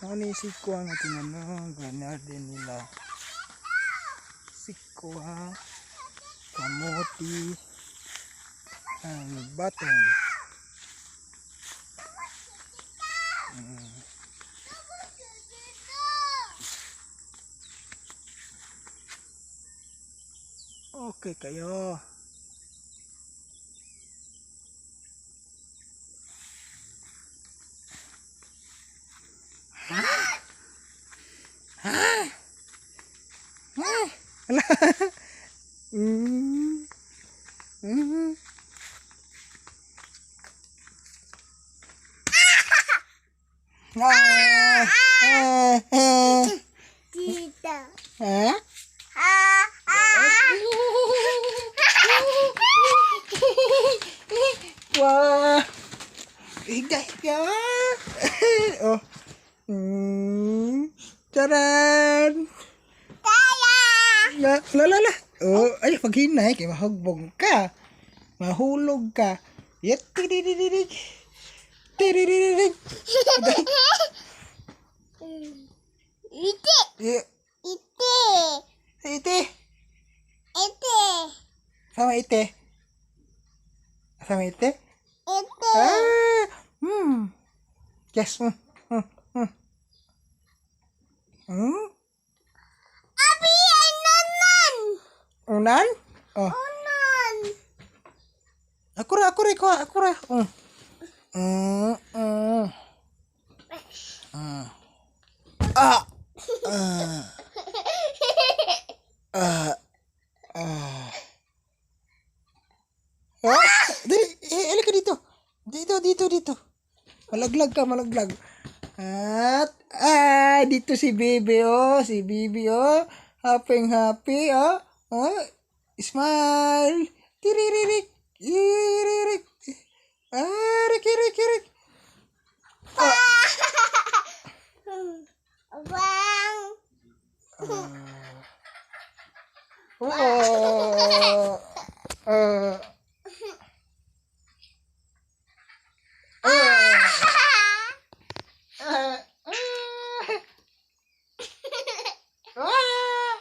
Mao ni sikwa nga tinanom, garden nila. Sikwa, kamote, and batong. Okay kayo. Ha? Ha? Ha? Ala. Ah! Ah! Ah! Tita. Ha? Ah, ah. Wah. Higa, higa. Oh. Charan. Kaya. La, la, la, la. Oh, ay, paghinay, kay mahugbog ka. Mahulog ka. Yet, tiriririririg. Tiriririririg. Ite. Eh, Ite. ite. Ite. Sama ite. Sama ite. Ite. Ah, Yes. Abi ay nanan. Unan? Oh. Unan. Ako ra, ako ra, kuha, ako ra. Ah. Ah. Ah. Ah. Ah! Dali, eh, halika dito. Dito, dito, dito. Malaglag ka, malaglag. At, ah, dito si Bibi, oh. Si Bibi, oh. Happy, happy, oh. Oh, smile. Tiriririk. Iririk. Ah, rik, rik, rik. Ah. Bang. Oh. Ah. Ah. Ah. Ah. Ah.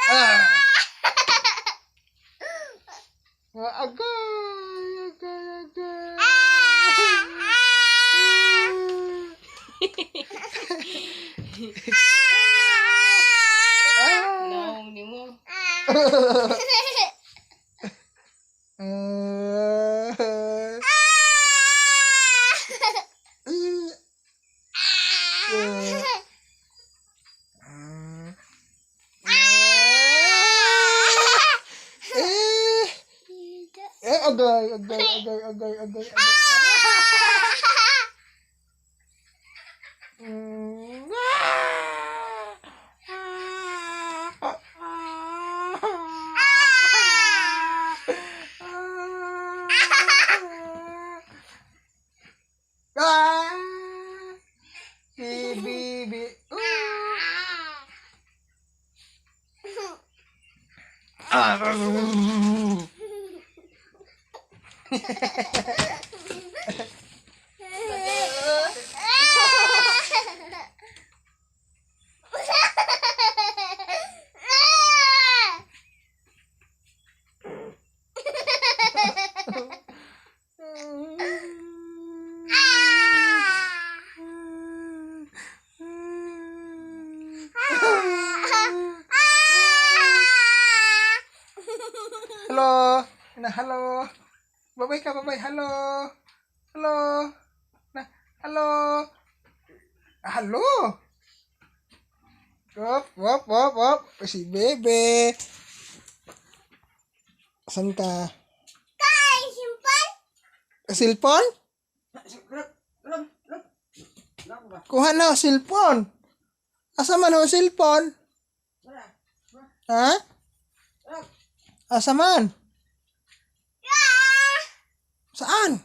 Ah. Agay, agay, agay. Ah. Naong ni mo. Ah. Eh, eh, agay, agay, agay, agay, agay, agay. Ah! Ah! Si Bibi. Ah! Hello. Na hello. Babay ka, babay. Hello. Hello. Na hello. Hello. Wop, wop, wop, wop. Si Bebe. Saan ka? Kay simpan. Cellphone? Kuha na, cellphone. Asa man ang cellphone? Ha? Asa man? Saan?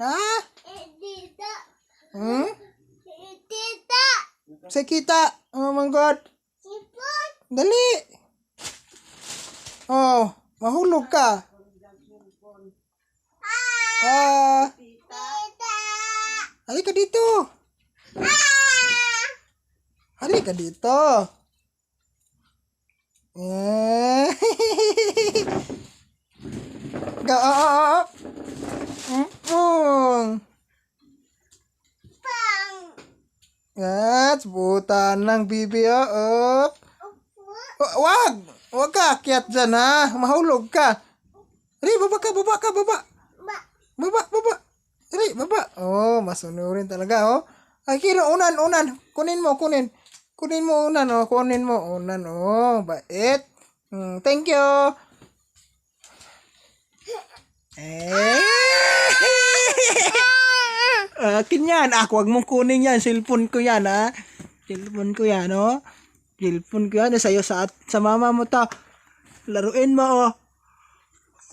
Ha? Dito. Hmm? Dito. Sa kita. Oh my God. Sipon. Dali. Oh, mahulog ka. Ah. Dito. Halika dito. Ah! Halika dito. Eh. Ga, oh, oh, oh. Pung. Pang. At buta ng bibi, oh. Oh. Upo. Oh, wag! Wag ka akyat dyan, ha? Mahulog ka. Dali, baba ka, baba ka, baba. Ba. Baba, baba. Dali, baba. Oh, masunurin talaga, oh. Ay, kiro, unan, unan. Kunin mo, kunin. Kunin mo unan, oh. Kunin mo unan, oh. Bait. Thank you. Eh. Akin yan. Ah, wag mong kunin yan. Cellphone ko yan, ha. Cellphone ko yan, oh. Cellphone ko yan. Sa'yo, sa mama mo to. Laruin mo, oh.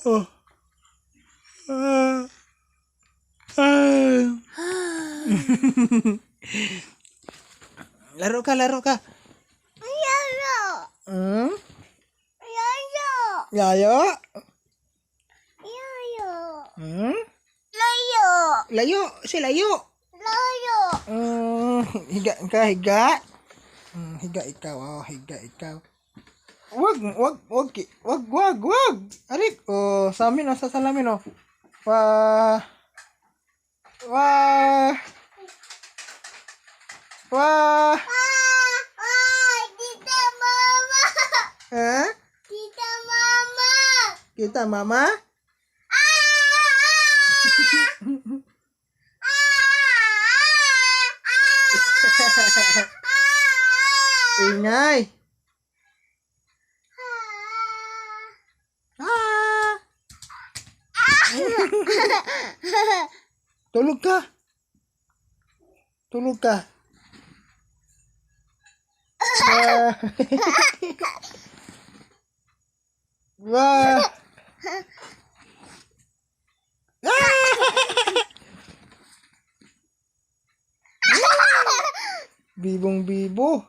Oh. Ah. Ah. Laro ka, laro ka. Yayo. Yayo. Yayo? Yayo. Hmm? Layo. Layo. Si layo. Layo. Higa ka, higa. Higa ikaw, oh, higa ikaw. Wag, wag, wag, wag, wag, wag. Arik, oh, sa amin, oh, sa salamin, oh. Wah. Wah. Wah. Ah! Ah! Tita Mama! Eh? Tita Mama! Kita, mama? Ah! Ah! Ah! Ah! Ingay. Ah! Ah! Tulog ka. Tulog ka. Ah. Wah. Ah! Bibong bibo.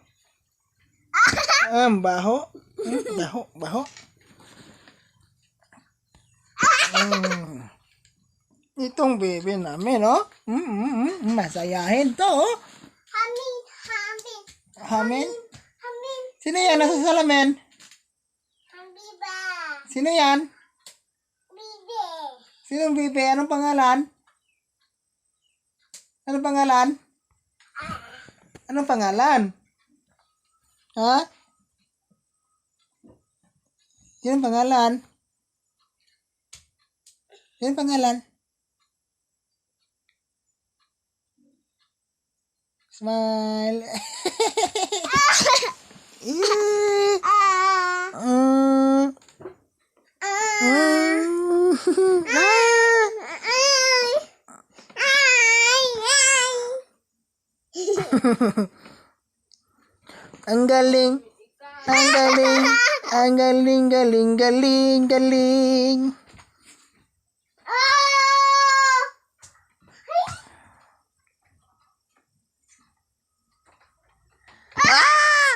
Ah, ang baho. Baho, baho. Itong baby namin, oh. Masayahin to, oh. Hamin, hamin, Hamin? Hamin, Sino yan? Nasa salamin? Habiba, Sino yan? Bibi, Sinong bibi? Anong pangalan? Anong pangalan? Anong pangalan? Ha? Sinong pangalan? Sinong pangalan? Smile. Eh. Ah, Ah, Ah. Ay, ay, ay. Ang galing. Ang galing. Ang galing, galing, galing, galing. Ah! Ah!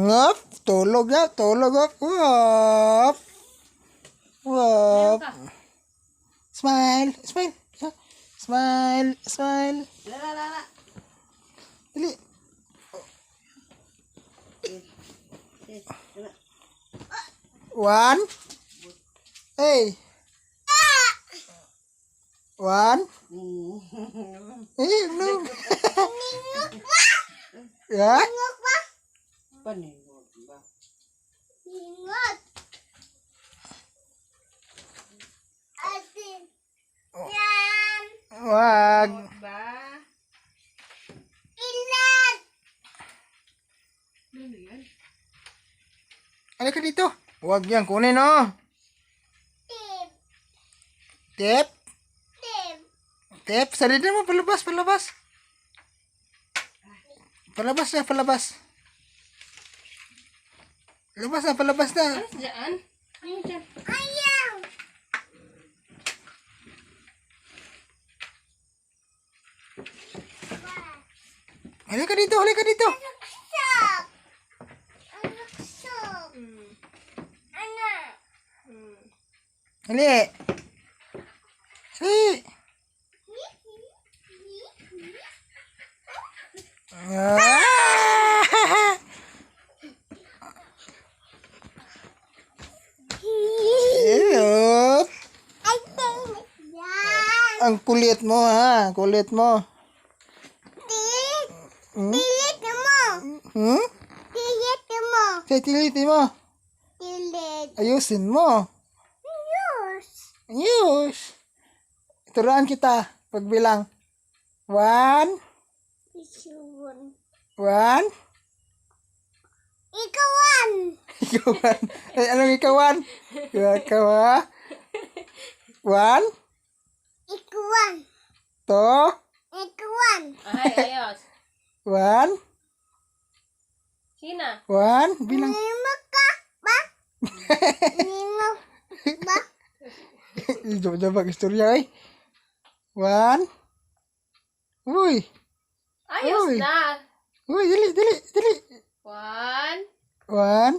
Ngap, tulog na, tulog up. Up. Up. Smile, smile. Smile, smile. La la la. Dali. One. Hey. One. Eh, no. Yeah. Ingot ba? Paningot ba? Ingot. Atin. Yan. Wag. Ba? Ilan. Ano yan? Halika dito. Wag yan, kunin oh. Tip. Tip. Tip. Tip, sarili mo, palabas, palabas. Palabas na, palabas. Labas na, palabas na. Ano dyan? Ano dyan? Ayaw. Halika dito, halika dito. Sok. Anak sok. Anak. Dali. Dali. Ah! Ew. Ay, yan. Ang kulit mo ha, kulit mo. Tilit. Hmm? Tilit mo. Hmm? Tilit mo. Kaya tilitin mo. Tilit. Ayusin mo. Yes. Ayos. Turuan kita pagbilang. One, Isuon. one. Ikawan. Ikaw one. Ay, anong ikaw one? Ikaw ha? One, Ikawan. two, Ikawan. Ay, ayos. One, Sina? One. Bilang. Nimo ka ba? Nimo ba? Job-job ang istorya eh. One. Uy. Ayos Uy. na. Uy, dali, dali, dali. One. One.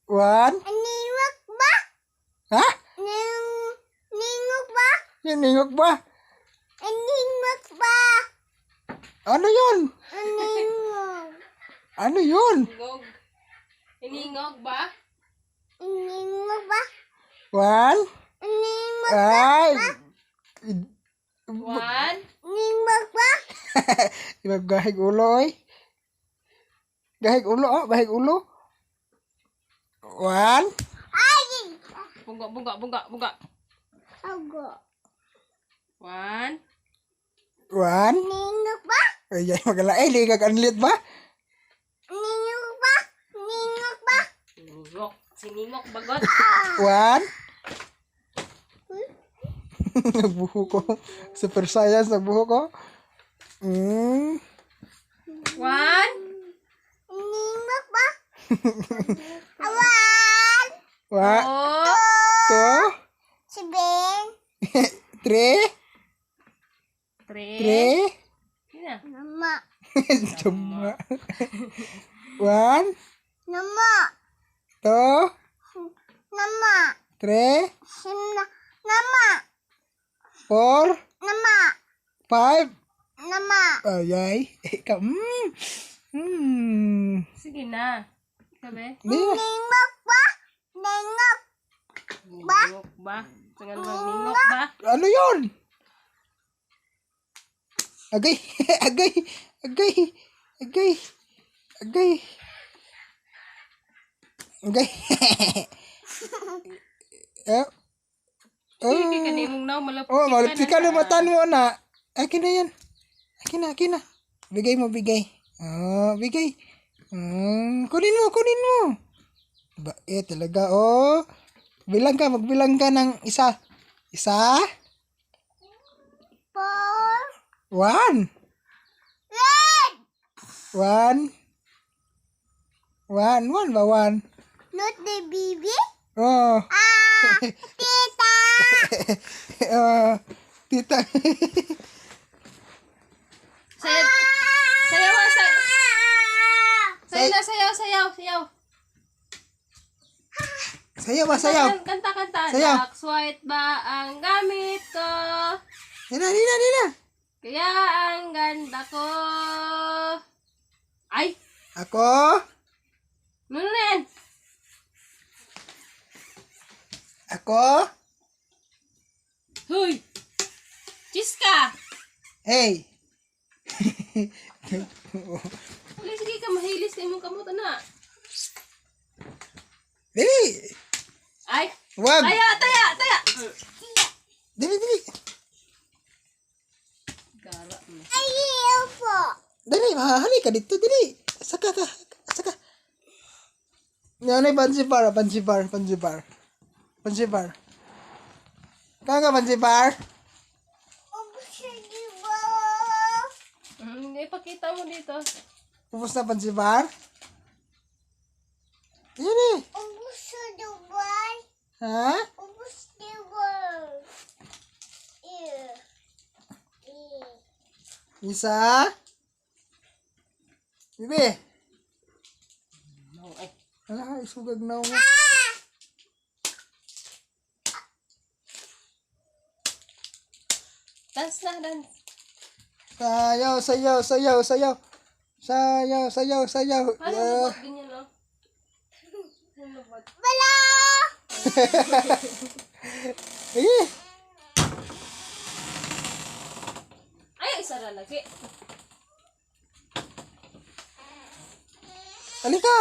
One. Nimo ba? Ha? Nimo ba? Niningok ba? Nimo ba? Ano yun? Nimo. Ano yun? Ingog. Iningog ba? Nimo ba? One. Nimo. Ay. One. Nimo ba? Iba gahig ulo oy. Gahig ulo oh, gahig ulo. One. Ay! Bungga, bungga, bungga, bungga. Ago. One. One. Nimo ba? Ay, ay magala. Ay, ligag anlit ba? Nimo ba? Nimo ba? Siningok. Siningok bagot. One. Nagbuho ko. Super science, nagbuho ko. One. Nimo ba? One, One, Two. two, seven, three, Three. three. Sina? nama, Tama. One, nama, two, nama, three, sina, nama, four, nama, five. Nama. Ay, ay. Ikaw. Sige na. Sabi? Di na. Nimo ba? Nimo. Ningok ba? Tangal bang ningok ba? Ano yun? Agay, agay, agay, agay, agay. Agay. Eh, Sige ka ni mong naw malapit. oh, malapit ka na matan mo na. Akin na yan. Akin na, akin na. Bigay mo, bigay. Oh, bigay. Kunin mo, kunin mo. Ba, eh, talaga, oh. Bilang ka, magbilang ka ng isa. Isa. Four, One. red. One. One. One ba? One. Not the baby. Oh. Ah, tita. Oh. Tita. Sayaw. Sayaw, ah, sayaw. Ah. Sayaw na, sayaw, sayaw, sayaw. Sayaw ba? Sayaw. Kanta, kanta. Sayaw. Lux white ba ang gamit ko? Nina, nina, nina. Kaya ang ganda ko. Ay! Ako. Ano na yan? Ako. Huy! Cheese ka! Hey. Uli, sige ka, mahilis na imong kamot, ana. Dili. Ay! Wag. Taya, taya, taya! Dili, dili. Gara mo. Ay, po. Dili, mahali ka dito. Dili. Saka ka. Saka. Yan ay pansibar, pansibar, pansibar. Pansibar. Kaya ka pansibar? Ubus na diba? Ipakita mo dito. Ubus na pansibar? Yan eh. Ubus na Dubai. Ha? Ubus diba? Eh. Eh. Isa. Bibi. No, ay. Ala, isugag na ako. Dance na, dance. Sayaw, sayaw, sayaw, sayaw. Sayaw, sayaw, sayaw. Paano Yeah. lubot ganyan, oh? Ano lubot? Wala! Eh, Ay, isa na lagi. Halika.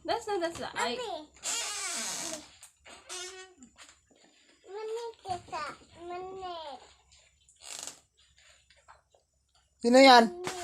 Dance na, dance na. Ay, Mani kita. Mani. Sino yan? Mani.